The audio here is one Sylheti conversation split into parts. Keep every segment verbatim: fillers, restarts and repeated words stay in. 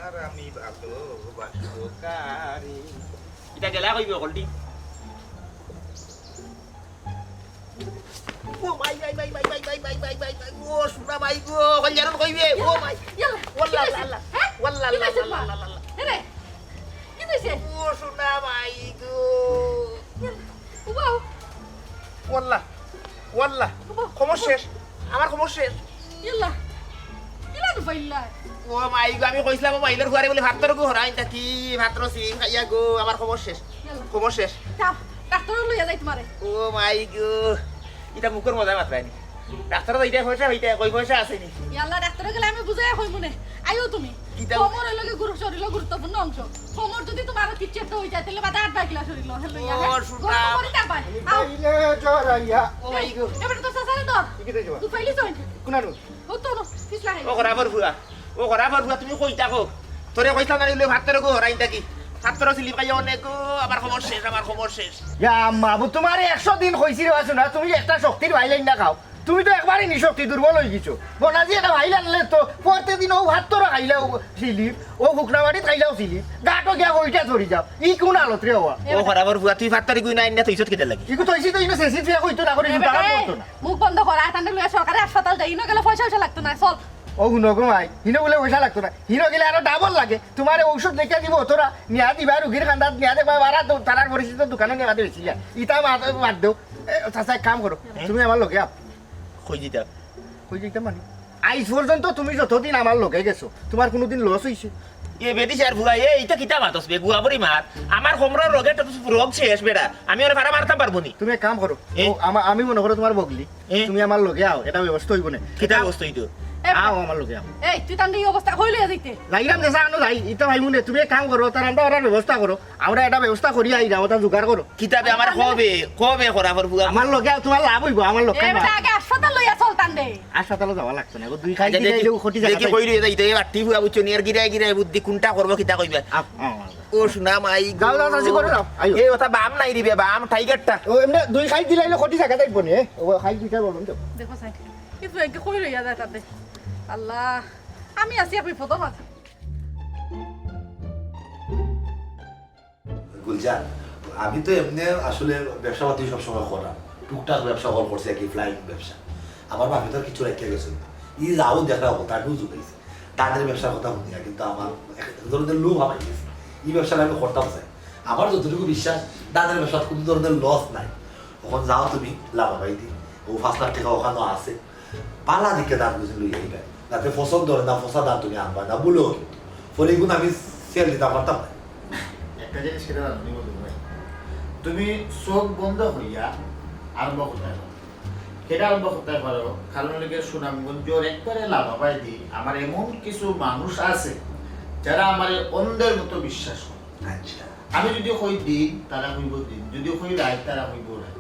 আর আমি ভালোবাসবো কারে। ইটা গেলা কইবে অকলটি। ও মাই, মাই, মাই, মাই, ও সোনা মাই গো, কইলে আর কইবে, ও মাই। ইয়াল্লা, ওয়াল্লা, কি আল্লা, হইছে? আল্লা, হ্যাঁ? ওয়াল্লা, কি আল্লা, হইছে আল্লা, তোমার? আল্লা, আল্লা। হ্যাঁ রে? কি হইছে? ও সোনা মাই গো। ইয়াল্লা, ও বাবা। ওয়াল্লা, ওয়াল্লা, ও বাবা। খবর শেষ, আমার খবর শেষ। ইয়াল্লা, কিলা নুফাইল্লা? ও মাই গো, আমি কইছিলাম, ও মাইলর ফুয়ারে বলে ভাতর গো হরাইন থাকি, ভাতর সিম খাইয়া গো, আমার খবর শেষ, ইয়াল্লা। খবর শেষ। যাও, ডাক্তার লইয়া যাই তোমারে। ও মাই গো, ইটা মুখর মজায় মাতরায়নি। ডাক্তার তো ইটা পয়সা হইতে, কই পয়সা আছেনি? ইয়াল্লা, ডাক্তার গেলে আমি বুঝাই কইমুনে। আইও তুমি। কিতা? কোমর হইল কি গুরু-, শরীরর গুরুত্বপূর্ণ অংশ। কোমর যদি তোমার কিচ্ছু একটা হয়ে যায়, তাহলে বাদে আট বাগলা শরীর, হ্যাঁ, লইয়া, ও, হ্যাঁ? সুনা। গরম করি তার ভাই। আও। পাইলে জড়াইয়া। ওই গো। এবার তো চাচারে ধর। কি দিতে যাবা? তুই পাইলি তো? কোনানো? ও তো না, পিছলা হয়ে ও গেছে। খরাবর ফুয়া, ও খরাবর ফুয়া, তুমি কই থাকো? তোরে কইছিলাম না, ইলে ভাতর গো হরাইন থাকি। ভাতর সিলিপ খাইয়া অনেক গো, আমার খবর শেষ, আমার খবর শেষ। ইয়া মাবু, তোমারে একশো দিন কইছি রে বাসু না, তুমি একটা শক্তির ভাইলাইন না খাও। তুমি তো একবারে নিশক্তি দুর্বল হয়ে গেছো। বনাজি এটা ভাইল আনলে তো পরতে দিন ও ভাত তোরা খাইলাও সিলিপ, ও হুকনাবাড়িত খাইলাও সিলিপ, গাটো গিয়া ওইটা ধরি যাও। ই কোন আলত রে হওয়া? ও খরাবর ফুয়া, তুই ভাত তারি গুই না আইন না, তুই ইসত খেতে লাগি। ইগু তো ইসি তো ইনো সেসি ফিয়া কইতো না করে এ জুতা বেটা, কাম করতো না। মুখ বন্ধ কর, আর তান্ডে লইয়া সরকারি হাসপাতাল যাই, ইনো গেলে পয়সা পয়সা লাগতো না, চল। ও হুনো গো মাই, হিনো বলে পয়সা লাগতো না, হিনো গেলে আরো ডাবল লাগে। তোমারে ঔষধ লেখা দিব, তোরা নিয়া দিবা রুগীর কান্দাত নিয়া দেখবা, বারা তো তারার পরিচিত দোকানে নিয়া বেশি যায়। ইতা মাত, মাত দেও। এ, চাচা, এক কাম করো, হ্যাঁ? তুমি আমার লগে আও। কই দিতা? কই দিতা মানে? আইজ পর্যন্ত তুমি যতদিন আমার লগে গেছো, তোমার কোনোদিন লস হইছে? এ বেটি সার ফুয়া, এ, ইটা কিতা মাতস বে, গুয়া বড়ি মাত। আমার কোমরর রোগে তো রোগ শেষ বেটা। আমি ওরে ফাড়া মারতাম পারবো নি। তুমি এক কাম করো, এ? ও, আমা-, আমি মনে করো তোমার বগলি, এ? তুমি আমার লগে আও, এটা ব্যবস্থা হইব না। কিতা ব্যবস্থা হইতো? এ, আও আমার লগে আও। এই, তুই তান্ডে এই অবস্থা হইলে যাইতে। যাইরাম যে জানো যাই, ইতা ভাই মনে, তুমি এক কাম করো, তার আমরা ওরা ব্যবস্থা করো। আমরা একটা ব্যবস্থা করি আইরা, ওটা জোগাড় করো। কিতাবে আমার কবে, কবে করা পড়বো? আমার লগে তোমার লাভ হইব, আমার লগে এ, না। বেটা, আগে হাসপাতাল লইয়া চল তান্ডে। হাসপাতালে যাওয়া লাগতো না, দুই খাই আচ্ছা, দিলে দেখি, এই যে ক্ষতি দেখি জায়গা কই রইয়া যাইতে, এই বাট্টি ফুয়া বুঝছো নি, আর গিরায় গিরায় বুদ্ধি কোনটা করবো, কিতা কইবা? আপ-, আ-, আ-, ও সোনা মাই গো। যাও, যাও, চাচি, করে যাও, আইও। এ, ওটা বাম নাই রে বে, বাম টাইগারটা। ও, এমনি দুই খাই দিলে অইলে ক্ষতি জায়গা যাইব নি, এ? ও খাই দুইটা বলুন তো। দেখো সাই, কিন্তু একে কই রইয়া যায় তাতে। আল্লাহ, আমি আছি আপনি প্রথম আছি। গুলজার, আমি তো এমনি আসলে ব্যবসা পাতি সবসময় করাম, টুকটাক ব্যবসা কল করছি আর কি, ফ্লাইং ব্যবসা। আমার বাপে তো আর কিছু রাখিয়া গেছে না। ই যাও দেখা হতো, তার বুঝু পাইছে। তাদের ব্যবসার কথা শুনিয়া কিন্তু আমার এক ধরনের লোভ হামাই গেছে। ই ব্যবসাটা আমি করতাম চাই। আমার যতটুকু বিশ্বাস, তাদের ব্যবসাত কোনো ধরনের লস নাই। ওখান যাও তুমি, লাভাবাই দি। ও পাঁচ লাখ টাকা ওখানো আছে। বালা দিকে দান বুঝে লই আইবা। যাতে পছন্দ হয় না, ফসা দান তুমি আনবা না, বলেও কিন্তু। পরে এগুলো আমি সেল দিতে পারতাম না। একটা জিনিস সেটা জানো নি বন্ধু ভাই, তুমি চোখ বন্ধ হইয়া আরম্ভ করতে পারো। কেটা আরম্ভ করতে পারো? কারণ হলো গিয়ে সুনামগঞ্জর একবারে লাভাবাই দি আমার এমন কিছু মানুষ আছে যারা আমার অন্ধের মতো বিশ্বাস করে। আচ্ছা। আমি যদি কই দিন, তারা কইব দিন, যদি কই রাত, তারা কইব রাত।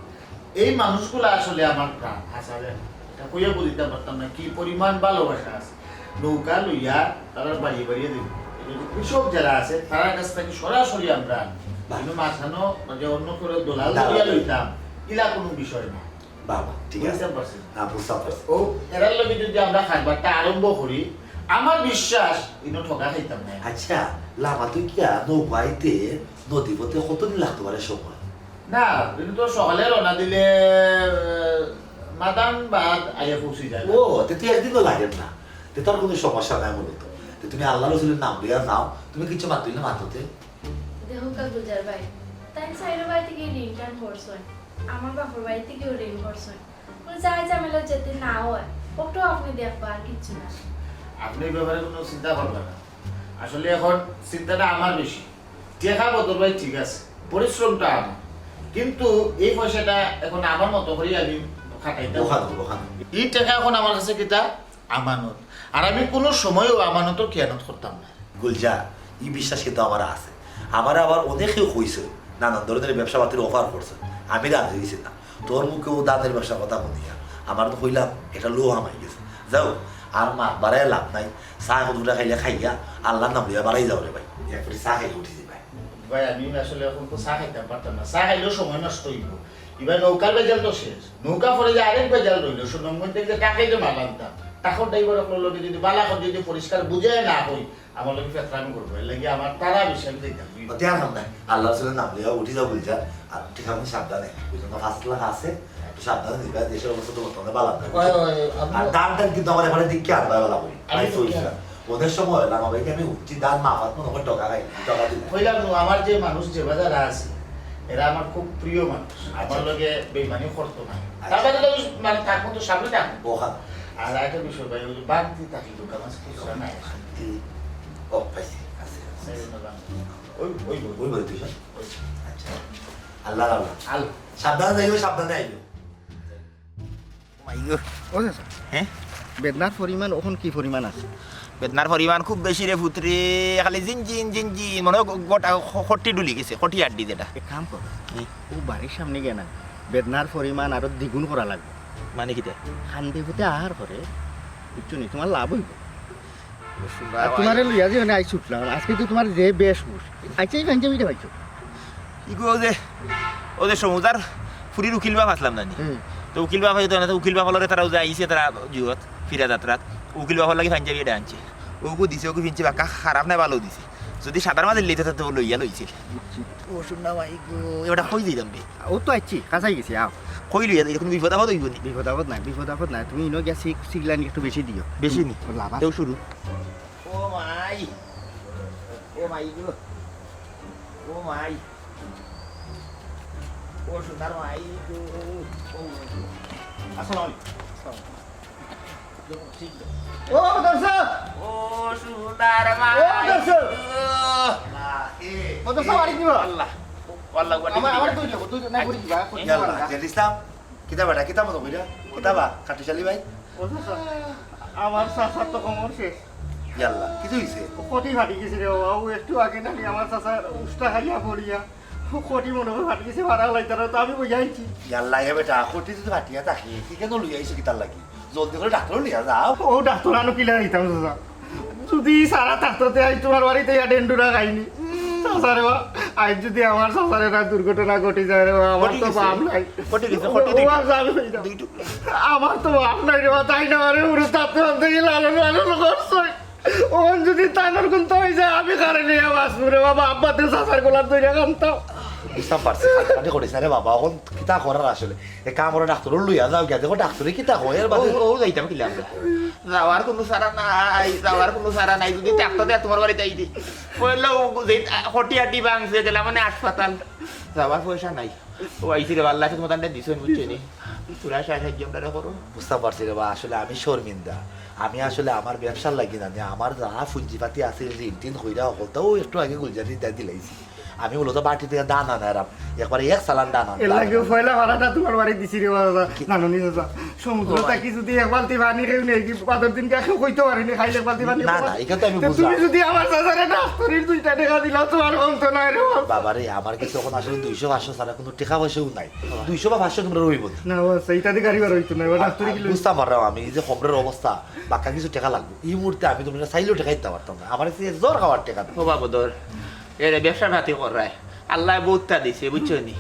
এই মানুষগুলা আসলে আমার প্রাণ, হাছা কথা। এটা কইয়া বুঝিতে পারতাম না কি পরিমাণ ভালোবাসা আছে। নৌকা লইয়া তারা বাড়িয়ে বাড়িয়ে দিব। এই যে কৃষক যারা আছে, তারার কাছ থেকে সরাসরি আমরা আনি। কিন্তু মাঝখানো যে অন্য কেউরে দালাল দালাল। লইয়া লইতাম, ইলা কুনু বিষয় না। বাবা, ঠিক আছে। বুঝতাম পারছি। না, বুঝতাম পারছি। ও, এরার লগে যদি আমরা খাইবারটা আরম্ভ করি, আমার বিশ্বাস, ইনো ঠগা খাইতাম না। আচ্ছা, লামা তুই কিয়া নৌকাইতে নদী পথে কতদিন লাগতে পারে সময়? না, ইনো তো সকালে রওনা দিলে, আহ, মাদান বাদ আইয়া পৌঁছি যায়। ও, তে তুই একদিনও লাগে না। তে তোর কুনু সমস্যা নাই মূলত। তে তুমি আল্লাহ রসুলের নাম লইয়া যাও, তুমি কিচ্ছু মাততে না মাততে। দেখো কা গুলজার ভাই, তাই চাইরো বাড়ি থেকে ঋণ টান করছইন, আমার বাপর বাড়ি থেকেও ঋণ করছইন। কোনো যাই ঝামেলা যাতে না হয়, ওটাও আপনি দেখবা, আর কিচ্ছু না। আপনি এই ব্যাপারে কোনো চিন্তা করবেন না। আসলে এখন চিন্তাটা আমার বেশি। টেকা বদর ভাই ঠিক আছে, পরিশ্রমটা আমার, কিন্তু এই পয়সাটা এখন আমার মতো করেই আমি খাটাইতে ওখান, ওখান। এই টেকা এখন আমার কাছে কিতা আমানত, আর আমি কোনো সময়ও আমানতর খেয়ানত করতাম না। গুলজার, ই বিশ্বাস কিন্তু আমার আছে। আমারে আবার অনেকেও কইছে, নানান ধরনের ব্যবসা পাতির অফার করছে, আমি রাজি হইছি না। তোর মুখেও ধানের ব্যবসার কথা শুনিয়া আমার তো কইলাম, এটা লো হামাই গেছে। যাও, আর মাত বাড়ায় লাভ নাই। চা এখন দুটা খাইলে খাইয়া আল্লাহর নাম লইয়া বাড়াই যাও রে ভাই। একবারে চা খাইলে উঠি যাই ভাই। ভাই, আমি আসলে এখন তো চা খাইতাম পারতাম না, চা খাইলেও সময় নষ্ট হইব। এবার নৌকার বেজাল তো শেষ, নৌকা পরে যে আরেক বেজাল রইল, সুনামগঞ্জ থেকে যে টাকাই যে মাল আনতাম, টাকার ড্রাইভার অকল লগে যদি বালা করে যদি পরিষ্কার বুঝায় না হই, আমার লগে ফেতরামি করবো, এর লাগি আমার তারা বেশি, আমি যাইতাম। ও, তে আর হাম নাই। আল্লাহ রসুলের নাম লইয়া উঠি যাও, বুঝা। আর ঠিক আছে, সাবধানে, বুঝলেন না, পাঁচ লাখ আছে, একটু সাবধানে দিবা, দেশের অবস্থা তো বর্তমানে বালা না। ওই, ওই, আমি আর ধান টান কিন্তু আমার এবারে দিকে আনবা বালা করি। আমি আই তো সইছিলাম। ওদের সময় হইলাম, আমি উঠছি, ধান মাফাত মনে হয় টাকা খাই, টাকা দিলে। কইলাম তো, আমার যে মানুষ যে বাজারে আছে, এরা আমার খুব প্রিয় মানুষ, আচ্ছা। আমার লগে বেইমানি করতো না। আচ্ছা। তার বাদে তো আমি মানে তার মতো সামনে থাকবো। ওখান। আর একটা বিষয় ভাই, ওই যে বাড়তি থাকি দোকান আছে, খুচরা নাই। বাড়তি। ও, পাইছি, আছে, আছে। এই জন্য বাড়তি। ওই, ওই বই। ওই বই তুই, হ্যাঁ? ওই। আচ্ছা। আল্লাহ, আল্লাহ। আল্লাহ। সাবধানে যাইও, সাবধানে আইও। মাই গো। ও চাচা। হ্যাঁ? বেদনার পরিমাণ অখন কি পরিমাণ আছে? বেদনার পরিমাণ খুব বেশি রে পুত্রে, খালি জিন জিন জিন জিন, মনে হয় গো-, গোটা খ-, খটি ডুলি গেছে, খটি আড্ডি যেটা। এক কাম করো, হুম। ও বাড়ির সামনে গিয়া না, বেদনার পরিমাণ আরো দ্বিগুণ করা লাগবো। মানে কিতা? খান্দে ফুতে আহার করে, বুঝছো নি? তোমার লাভ হইব। আর তোমারে লইয়া যে মানে আই ছুটলাম, আজকে তো তোমার যে বেশ বুঝ। আচ্ছা, এই পাঞ্জাবিটা পাইছো? ইগু ও যে, ও যে সমুদার ফুরির উকিল বাপ আসলাম না নি? হুম। তো উকিল বাপ হয়তো না, তো উকিল বাপ হলরে তারা যে আইছে তারা জিওত, ফিরা যাত্রাত। উকিল বাপর লাগি পাঞ্জাবি এটা আনছে। ওগু দিছে, ওগু ফিনছে, বাক্কা খারাপ নাই, ভালো দিছে। যদি সাদার মাঝে লইতে তো লইয়া লইছে। ও শুন না ভাই গো, এবার কই দিতাম রে? ও তো আইছি, কাছাই গেছি, আও। কই লইয়া যাই? কোনো বিপদ আপদ হইব নি? বিপদ আপদ নাই, বিপদ আপদ নাই। তুমি ইনো গিয়া সিগ-, সিগলানি একটু বেশি দিও। বেশি নি? লাভ আছে। তেও শুরু। ও মাই, ও মাই গো, ও মাই, ও সোনার মাই গো, ও, ও, ও। আসসালামু আলাইকুম। ও দর্শক, ও সোনার মাই ও দর্শক। গো। ও দর্শক, আরেক দিবা? আল্লাহ, আল্লাহ, আমার, আমার দুই যাবো, দুই না, ঘুরে দিবা, ঘুরে দিবা। ইয়াল্লা, জেল ইসলাম, কিতা বেটা, কিতা মতো কইরা? কিতা বা, কাটুশালি ভাই? ও চাচা, আমার চাচার তো কোমর শেষ। ইয়াল্লা, কিছু হইছে? ও কটি ফাটি গেছে রে বাবা, ও একটু আগে নাকি আমার চাচার উষ্টা খাইয়া পড়িয়া, ও কটি মনে হয় ফাটি গেছে, ফাড়া লাইতারা তো আমি বইয়া আইছি। ইয়াল্লা, এ বেটা, কটি যদি ফাটিয়া থাকে, তুই কেন লইয়া আইছো কিতার লাগি? জলদি করে ডাক্তার লইয়া যাও। ও ডাক্তার আনো কিলা দিতাম চাচা? যদি সারা থাকতে আজ তোমার বাড়িতে ইয়া ডেন্ডুরা খাইনি। চাচা রে বা, আজ যদি আমার চাচারে না দুর্ঘটনা ঘটি যায় রে বা, আমার তো বাপ নাই। কটি গেছে, কটি ও আর যাবে কইতাম। আমার তো বাপ নাই রে বা, তাই না রে, উড়ে তাতে আনতে গেলে আলো আলো করছে। ওখান যদি তানোর কোন তো হয়ে যায়, আমি কারে নিয়ে বাঁচবো রে বাবা, আব্বা তো চাচার গোলার দইরা কানতাম। বুঝতাম পারছি, খাটাখাটি করিস না রে বাবা, এখন কিতা করার আসলে? এ কাম ওরা ডাক্তার লইয়া যাও গিয়া, দেখো ডাক্তারে কিতা কয়, এর বাদে ও, ও যাইতাম কিলা আমরা। যাওয়ার কোনো সারা নাই, যাওয়ার কোনো সারা নাই, যদি থাকতো তে তোমার বাড়িতে আইতে। কইলো, ও যে, আ, খটিয়া ডিবা আনছে, গেলাম মানে হাসপাতাল। যাওয়ার পয়সা নাই। ও আইছি রে, আল্লাহ তোমার তান্ডে দিছইন, বুঝছো নি? তোরা সাহায্য আমরা করো। বুঝতে পারছি রে বা, আসলে আমি শর্মিন্দা। আমি আসলে আমার ব্যবসার লাগি না, আমার যা পুঞ্জিপাতি আছে, ঋণ টিন কইরা হকলতাও একটু আগে গুলজারি দিয়া দিলাইছি। আমি মূলত বাটি থেকে ধান আনারাম, একবারে এক চালান ধান আনতাম। এর লাগি পয়লা ভাড়াটা তোমার বাড়ি দিছি রে বাবা, জানো নি চাচা? সমুদ্র থাকি যদি এক বালতি পানি কেউ নেই, কি বাদর দিন কে কেউ কইতে পারেনি, খাইলে এক বালতি পানি না, না, এটা তো আমি বুঝলাম। তুমি যদি আমার চাচারে ডাক্তারির দুইটা টেকা দিলাও, তোমার কম তো নাই রে বাবা। বাবা রে, আমার কাছে এখন আসলে দুইশো পাঁচশো ছাড়া কোনো টেকা পয়সাও নাই। দুইশো বা পাঁচশো তোমরা রইব না। না, বাবা, সেইটা দিয়ে গাড়ি ভাড়া হইতো না, এবার ডাক্তারি কি লইব? বুঝতে পারলাম আমি, এই যে খবরের অবস্থা, বাক্কা কিছু টেকা লাগবে। এই মুহূর্তে আমি তোমরা চাইলেও টেকা দিতে পারতাম না। আমার কাছে জ্বর খাওয়ার টেকা নেই। ও বাবা, ধর, এরে ব্যবসা পাতি করায়। আল্লায় বউততা দিছে, বুঝছো নি?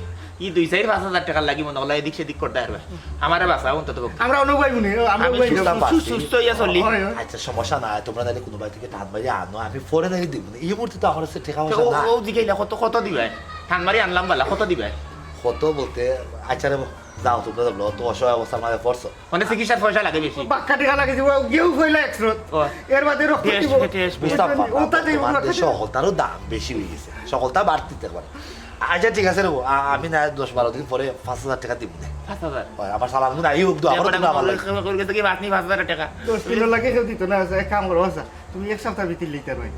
ই দুই চাইর পাঁচ হাজার টেকার লাগি মনো করলা এদিক সেদিক করতায় পারবা। আমারে বাঁচাও অন্তত পক্ষে। আমরা অনো উবাইবো নি, আমরা আমি উবাইবো। সুস্থ, সুস্থ, সুস্থ অইয়া চলি। অয়, অয়। আচ্ছা, সমস্যা নাই, তোমরা নাইলে কুনু বাড়ি থাকি টান মারি আনো, আমি পরে নাইলে দিমু নি। ই মুহূর্তে তো আমার কাছে টেকা পয়সা নাই। ও জিগাইলা কত, কত দিবায়? টান মারি আনলাম বালা, কত দিবায়? কত বলতে, আচ্ছা রে, যাও তোমরা, যাও, তো অসহায় অবস্থার মাঝে পড়ছো। মানে চিকিৎসার পয়সা লাগে বেশি। বাক্কা টেকা লাগে যে, ও গেউ কইলা এক স্রোত। ও। এর বাদে রক্ত দিব। বুঝতাম পারলাম, ওটা দিব, বর্তমান রক্ত দেশে দিব। সকলতারও দাম বেশি অইগেছে, সকলতা বাড়তি থাকবে। আচ্ছা, ঠিক আছে রে, আ-, আমি না দশ বারো দিন পরে পাঁচ হাজার টেকা দিমু নে। পাঁচ হাজার? অয়, আমার চালান গুন আইউক, দোয়া করো তোমরা আমার লাগি। দশ দিনর লাগি কেউ দিত না, এক কাম করো, আচ্ছা, তুমি এক সপ্তাহ ভিতরে লইতা রই।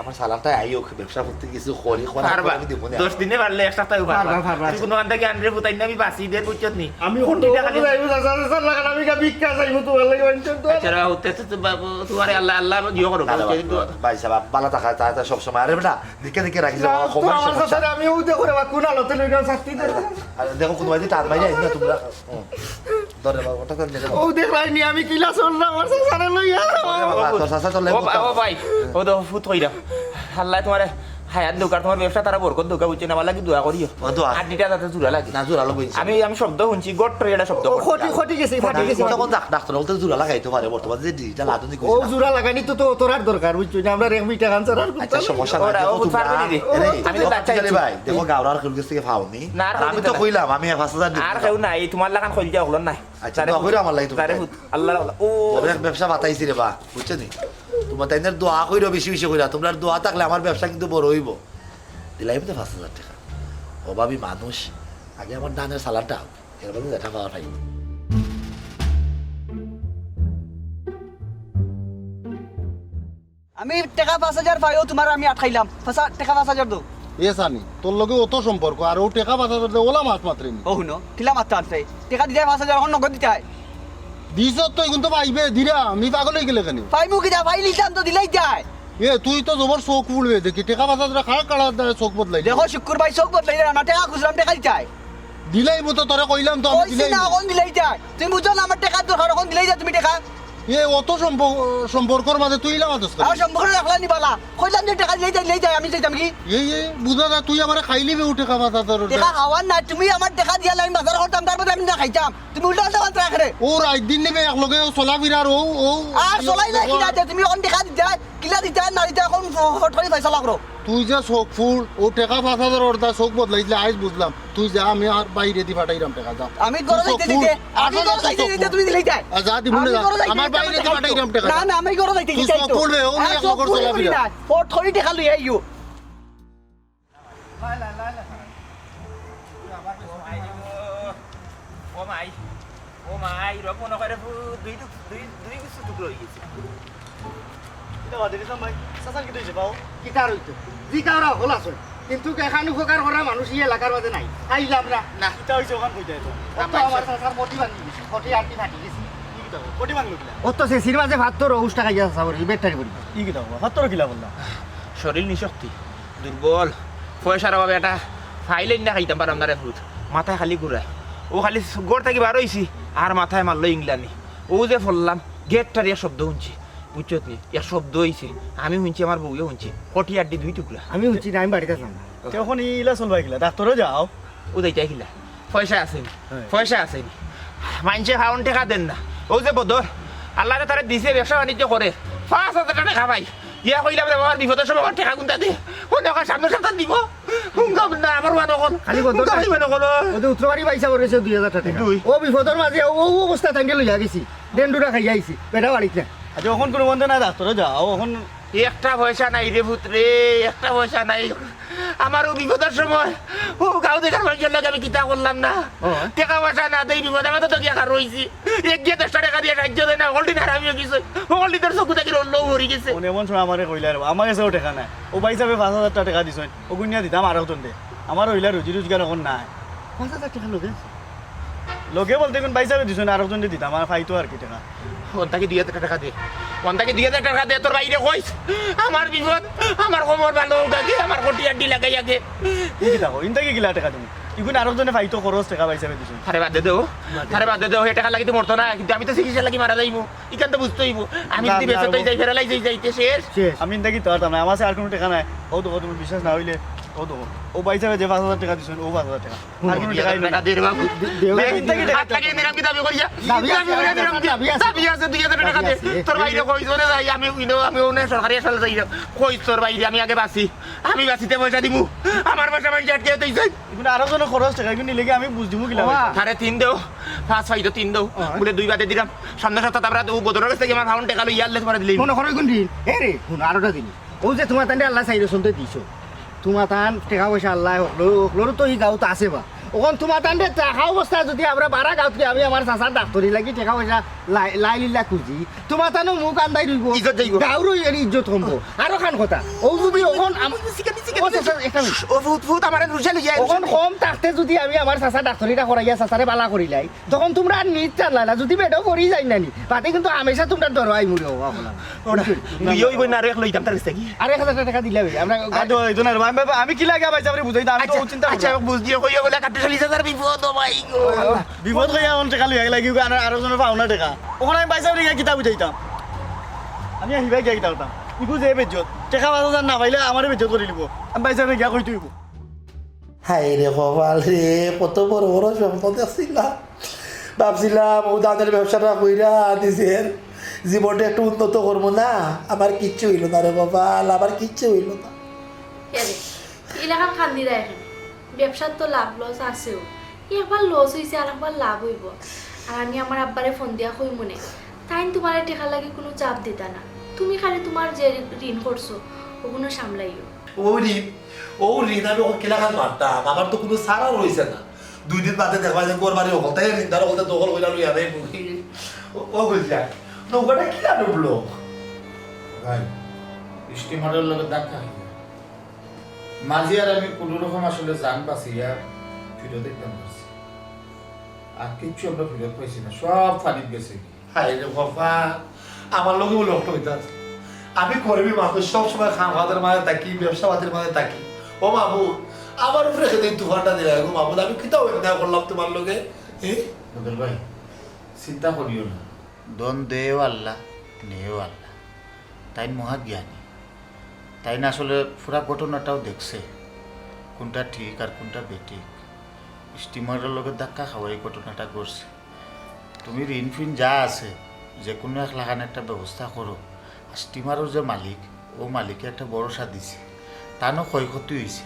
আমার চালানটা আইউক, ব্যবসা করতে কিছু করি, করার পরে আমি দিমু নে। দশ দিনে পারলে এক সপ্তাহ পারবা। পারবা, পারবা। তুমি কুনু কান্দা কি আনরে ফুতাই না, আমি বাঁচি দের, বুঝছত নি? আমি কোটি টাকা আমি যাইবো, চাচা, চাচা, লাগান, আমি গা ভিক্ষা চাইবো তোমার লাগি, মানুষের দোয়া। আচ্ছা, রে, হতে তো, তো বাবু, তোমারে আল্লাহ, আল্লাহ দিও করো, না, না, বুঝছো নি? ভাই সাহেব, ভালা থাকা, তা, তা সব সময়, আরে বেটা, দিকে দিকে রাখিস, না, আমার তো আমার সমস্যা চাচা, নাই। আমি ওই দেখো রে, বা কোন আলোতে লইলাম, শাস্তি দে। আরে দেখো, কুনু বাড়িতে টান মারি আইস না তোমরা। হুম। ধরে বাবা, ওটা তো নিয়ে যাও। ও দেখ রাইনি, আমি কিলা চললাম, আমার চাচারে লইয়া। ওরে বাবা, তোর চাচা চললে ও বা-, ও ভাই, ও তো ফুত কইরা। আল্লাহ তোমারে হায়াত দেউক আর তোমার ব্যবসা তারা বরকত দেউক, বুঝছো নি? আমার লাগি দোয়া করিও। ও দোয়া। আড্ডিটা যাতে জোড়া লাগে। না, জোড়া লাগবো ইনশাআল্লাহ। আমি, আমি শব্দ হুনছি, গট করে এটা শব্দ ও, করছে। খটি, খটি গেছে, ফাটি গেছে। তখন ডাক-, ডাক্তার বলতে জোড়া লাগাইতে পারে, বর্তমান যে digital আধুনিক ও হয়েছে না। জোড়া লাগানি তো, তো তোর আর দরকার, বুঝছো নি? আমরা এক মিটার আনসার আর আচ্ছা, করতাম। সমস্যা নাই, ওরা, দেখো ও তোমরা, পারবে নি রে। এরে, ও, দেখো তাতে তাতে ভাই, দেখো গাওরার কেউ গেছে গিয়ে পাওনি। না, আর আর আমি তো কইতাম না। কইলাম, আমি পাঁচ হাজার দিব। আর কেউ নাই, তোমার লাখান কইল দিয়া হলো না। আচ্ছা, তারে দোয়া কইরো আমার লাগি তুমি। তারে ফুত, আল্লাহ, আল্লাহ। ও। বড় এক ব্যবসা বাতাইছি রে বা, বুঝছো নি? তোমার তাইনের দোয়া কইরো বেশি বেশি কইরা, তোমরার দোয়া থাকলে আমার ব্যবসা কিন্তু বড় হইব। দিলাইমু তো পাঁচ হাজার টেকা। অভাবী মানুষ, আগে আমার ধানের চালানটা হোক, এর মধ্যে যেটা পাওয়া পাই। আমি টেকা পাঁচ হাজার পাইও, তোমার আমি আটকাইলাম। পাঁচ হা-, টেকা পাঁচ হাজার দেও। এ সানি, তোর লগে অত সম্পর্ক, আর ও টেকা পাঁচ হাজার দে, ওলা মাত মাতরে নি। ও হুনো, কিলা মাত আনছে? টেকা দিতে পাঁচ হাজার, এখন নগদ দিতে হয়। দিছত তো, এখন তো পাইবে, দিরা, আমি পাগল হয়ে গেলে কেন? পাইমু কিতা, পাইলিতাম তো দিলাই যায়। এ, তুই তো জবর চোখ ফুলবে দেখি, টেকা পাঁচ হাজার খাড়া খাড়া চোখ বদলাই। দেখো, শুক্কুর ভাই চোখ বদলাই দেয় না, টেকা খুঁজলাম, টেকা দিতে হয়। দিলাইমু তো, তোরে কইলাম তো আমি কইছি দিলাইমু। না, এখন দিলাই যায়। তুমি বুঝো না, আমার টেকার দরকার, এখন দিলাই যায় তুমি টেকা। এ, অত সম্প-, সম্পর্কর মাঝে তুই ইলা মাতস কেন? আমার সম্পর্ক রাখলা নি বালা। কইলাম যে টেকা দিলাই যায়, দিলাই যায়, আমি যাইতাম কি? এ, এ, বুঝা যায়, তুই আমারে খাইলি বে, ও টেকা পাঁচ হাজার ওটা। টেকা খাওয়ার না, তুমি আমার টেকা দিয়া আমি বাজার করতাম, তারপরে আমি না খাইতাম। তুমি উল্টা উল্টা মাত রাখরে। ও রাইত দিন নিবে এক লগে, ও চলাফিরার, ও, ও, আর ও, চলাই না ও, কি না, যে তুমি এখন টেকা দিতে হয়, কিলা দিতে হয়, না দিতে হয়, এখন ফ-, ফট করে ফয়সালা করো। তুই যে চোখ ফুল, ও টেকা পাঁচ হাজার ওর দা চোখ বদলাই দিলে, আইজ বুঝলাম। তুই যা, আমি আর বাইরে দি পাঠাইরাম টেকা, যা। আমি ঘরে তুই যাইতে চোখ ফুল। দিতে, আমি আসলে ঘরে তুই যাইতে চোখ দিতে, ফুল। তুমি দিলেই যায়। আ, যা, দিমু না, আমি যা। ঘরে যাইতে আমার দিতে, বাইরে আমি দি পাঠাইরাম টেকা, যা। না, না, আমি ঘরে যাইতে তুই দিতে চোখ তো। ফুল রে, ও আর নিয়ে এক চোখ লগর ফুল চলাফিরা। না, ফট করে টেকা লই আইও। ও মাই, ও মাই, রব মনে করে ফু-, দুই টুক-, দুই, দুই কিছু টুকরো হয়ে গেছে। কিতা বাদে দিতাম ভাই? চাচার কিতা হইছে, পাও? কিতা আর হইতো? জি কাউরা হল আছে, কিন্তু এখান উপকার করা মানুষ এই এলাকার মাঝে নাই। আইলাম না। না। কিতা হইছে ওখান কইতে হইতো? অত আমার চাচার পটি ভাঙি গেছে, পটি আটটি ফাটি গেছে। কি কিতা কও? পটি ভাঙলো কিলা? অত সে সির মাঝে ভাত তো রোজ টাকা গিয়া চাচা করি, বেটারি করি। কি কিতা কও? ভাত তো কিলা বললা? শরীর নিশক্তি। দুর্বল, পয়সার অভাবে এটা ফাইল না খাইতাম পারলাম না রে ফুত। মাথায় খালি ঘুরায়। ও খালি ঘর থাকি বার হইছি, আর মাথায় মারলো ইংলানি। ও যে ফললাম, গেটটার এক শব্দ শুনছি। বুঝছত নি? এক শব্দ হইছে। আমি শুনছি, আমার বউয়ে শুনছি। কটি আড্ডি দুই টুকরা। আমি শুনছি না, আমি বাড়িতে আসলাম না। তে এখন ইলা চলবাই কিলা? ডাক্তারও যাও। ও যাইতাই কিলা? পয়সা আছে নি? হ্যাঁ। পয়সা আছে নি? মানষে খাওন টেকা দেন না। ও যে বদর, আল্লাহ তারে দিছে, ব্যবসা বাণিজ্য করে। পাঁচ হাজার টেকা পাই। ইয়া কইলাম রে বাবার বিপদের সময় আমার টেকা কুনটা দে। ও নৌকা সামনের সপ্তাহ দিব। হুনকাম না, আমার ওয়ান অকল। খালি বদর হুনকাম না। ইমান অকল। ও তো উত্তরবাড়ি পয়সা করেছে দুই হাজার টেকা। দুই। ও বিপদের মাঝে ও, ও অবস্থা তাইকে লইয়া গেছি। ডেন্ডুরা খাইয়া আইছি। বেটা বাড়িত না। আচ্ছা, এখন কোনো বন্ধ না, ডাক্তারও যাও। এখন একটা পয়সা নাই রে পুত্রে, একটা পয়সা নাই। আমার ও বিপদের সময় ও গাঁও দেখার মানুষের লগে আমি কিতা করলাম না। ও। টেকা পয়সা না দেই বিপদ, আমার তো গিয়া কার রইছি। এক গিয়ে দশটা টেকা দিয়ে সাহায্য দেয় না, হকলটি হারামি হয়ে গেছে। হকলটি তোর চকু থাকি রোল ভরি গেছে। ও এমন সময় আমারে কইলা রে, আমার কাছেও টেকা নাই। ও ভাই সাহেবে পাঁচ হাজার টেকা দিছইন, ও গুনিয়া দিতাম আর একজন দে। আমার হইলা রুজি রোজগার এখন নাই। পাঁচ হাজার টেকা লগে আছে? লগে বলতে কোন ভাই সাহেবে দিছইন, আর একজন দিতাম, আর পাইতো আর কি টেকা। ওন থাকি দুই হাজার টেকা দে, ওন থাকি দুই হাজার টেকা দে, তোর বাইরে কইস। আমার বিপদ, আমার কোমর ভালো হোক আগে, আমার কটি আড্ডি লাগাই আগে। কি কিতা কও? ইন থাকি কিলা টেকা তুমি? ইগুন আরক জনে পাইতো খরচ টেকা পয়সা দিছইন। আরে বাদ দে দেও, আরে বাদ দে দেও, হে টেকা লাগি তো মরতো না, কিন্তু আমি তো চিকিৎসা লাগি মারা যাইমু। ইখান তো বুঝতে হইব। আমি না, যদি না, বেঁচে তো যাই, ফেরালাই যাই, যাইতে শেষ। শেষ। আমি ইন থাকি তো আর, আমার কাছে আর কোনো টেকা নাই। ও তো, ও তো বিশ্বাস না হইলে ও তো, ও ভাইসাবে যে পাঁচ হাজার টেকা দিছইন, ও পাঁচ হাজার টেকা। আর কোনো দুই হাজার টেকা নাই। টেকা দে রে বাবু। দে, দে, দে, দে, হাত লাগিয়ে দিলাম, কি দাবি করিয়া? দাবি আছে, দাবি করিয়া দাবি দিলাম, আছে, দাবি আছে। দাবি আছে, দুই হাজার টেকা দে। দাবি আছে। তোর বাইরে কইস বলে যাই, আমি উইনো, আমি ওনে সরকারি হাসপাতালে যাই না। কইস তোর বাইরে, আমি আগে বাঁচি। আমি বাঁচিতে পয়সা দিমু। আমার পয়সা মানুষ আটকে তুই যাই। এগুলো আরো জনের খরচ টেকা, এগুলো নিলে কি আমি বুঝ দিমু কিলা? ওবা। তারে তিন দেও, পাঁচ পাইতো তিন দেও। বলে দুই বাদে দিলাম। সামনে সপ্তাহে আমরা তো বদরের কাছ থেকে আমার পাউন্ড টেকা লইয়া আনলে তোমার দিলে। মনে করো কোন দিন? এ রে, হুন, আরোটা দিন। ও যে তোমার তান্ডে আল্লাহ চাইরো শুনতে দিছো। তোমার তান টেকা পয়সা আল্লাহ হকলো, হকলোর তো এই গাঁওত আছে বা। ওখান তোমার তান্ডে থাকা অবস্থা যদি আমরা বারা গাঁওত কি আমি আমার চাচার ডাক্তারি লাগি টেকা পয়সা লাই, লাই লিলা খুঁজি, তোমার তানো মুখ আন্দাই রইব। ইজ্জত যাইব। গাঁওরও এর ইজ্জত কমবো। আরো খান কথা। ও যদি ওখান আম-, ও চাচা, একটা মিনিট। ও ভূত, ভূত, আমার রুশাল হইয়া। ওখান কম থাকতে যদি আমি আমার চাচা ডাক্তারিটা করাইয়া চাচারে বালা করিলাই, তখন তোমরা আর নিজ চালায় না, যদি বেডও করি যাই না নি, তাতে কিন্তু হামেশা তোমরা ডরাই মুড়ে হওয়া হলাম। ওরা দুই ওই বই না, আরো এক লইতাম তার কাছ থেকে। আর এক হাজার টেকা দিলে হবে, আমরা আর তো হইতো না রে ভাই, আমি, আমি কি লাগে ভাই সাবরে বুঝাইতাম, আমি তো আচ্ছা, চিন্তা আচ্ছা, করলাম। বুঝ দিয়ে কইয়া বলে কাটতে চল্লিশ হাজার বিপদ, ও ভাই গো। বিপদ কইয়া এখন টেকা লইয়া লাগি, আর আরো জনের পাওনা টেকা। ওখানে আমি ভাই সাবরে গিয়া কিতা বুঝাইতাম? আমি আর হিবাই গিয়া কিতা করতাম? ইগু যে বেজ্জত, টেকা পাঁচ হাজার না পাইলে আমারে বেজ্জত করি দিব। আমি ভাই সাবরে গিয়া কইতে হইব। হায় রে কপাল রে, কত বড় বড় স্বপ্ন দেখছিলাম। ভাবছিলাম ও দানের ব্যবসাটা কইরা নিজের জীবনটা একটু উন্নত করবো না, আমার কিচ্ছু হইল না রে কপাল, আমার কিচ্ছু হইল না। এরে, ইলাখান কান্দিরা এখন। ব্যবসার তো লাভ লস আছেও। একবার লস হইছে, আর একবার লাভ হইব। আর আমি আমার আব্বারে ফোন দিয়া কইমুনে, তাইন তোমারে টেকা লাগি কোনো চাপ দিতা না। তুমি খালি তোমার যে ঋণ করছো, ওগুলো সামলাইও। ও ঋণ, ও ঋণ আমি ওকে কিলাখান মারতাম? আমার তো কোনো সারা রইছে না। দুই দিন বাদে দেখবা যে ঘর বাড়ি হকলতাই ঋণদার হকলতাই দখল কইরা লইয়া যাইব। ও, ও কইছে, নৌকাটা কিলা ডুবলো? ভাই, স্টিমারের লগে ধাক্কা খাইছে। মাঝি আর আমি কোনো রকম আসলে জান বাঁচিয়া ফিরত দেখতাম পারছি। আর কিচ্ছু আমরা ফিরত পাইছি না, সব পানিত গেছে। হায় রে বাবা, আমার লগে বলে অষ্ট হইতাম। আমি গরিবী মানুষ, সবসময় খাম খাদের মাঝে থাকি, ব্যবসা পাতির মাঝে থাকি। ও মাবুদ, আমার উপরে সেদিন তুফানটা দিলে গো মাবুদ, আমি কিতা অন্যায় করলাম তোমার লগে? এ? বদল ভাই, চিন্তা করিও না। ধন দেও আল্লাহ, নেও আল্লাহ। তাইন মহাজ্ঞানী। তাইন আসলে পুরা ঘটনাটাও দেখছে, কোনটা ঠিক আর কোনটা বেঠিক। স্টিমারের লগে ধাক্কা খাওয়া এই ঘটনাটা ঘটছে। তুমি ঋণ ফিন যা আছে, যে কোনো এক লাখান একটা ব্যবস্থা করো। আর স্টিমারের যে মালিক, ও মালিকে একটা ভরসা দিছে, তানও ক্ষয়ক্ষতি হইছে।